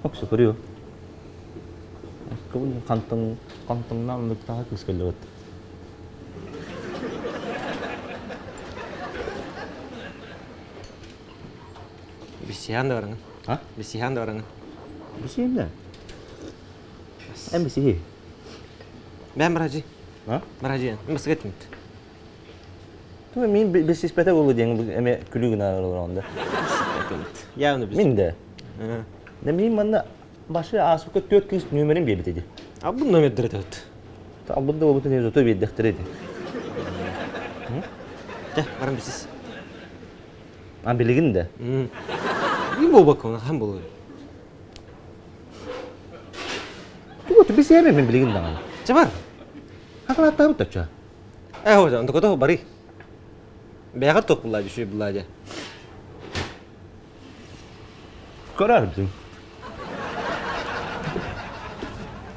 Оксу көрүө. Хантан хантаңнаан оннуктааҕы кыыс кэллибит. Бисиһэн да бараҥын. А? Бисиһэн да бараҥын. Бисиһим да? Эн бисиһи. Бэм баражи. А? Баражи. Басыга тимит. Ту мин бисиспэтэ болу диэн эме күлүү гына олоронда. Явно бис. Мин да. Да мин манна башы аасукка төрт кыыс нүөмэрин биэрбит edi. А бу номердер этебит. Албын да болбутун зато биэрдэхтэр эди. Дьэ, баран бисис. А билигин да. Мин буолбакка хаһан буолуой? Тугу бисиэбин мин билигин даҕаны. Чэ бар. Хакылааттаабыт оччо. Э, хожа, онтукото бары. Бэйэҕэр туох буллаа дьүшүй буллаа дьэ. Көрөр бүтүн.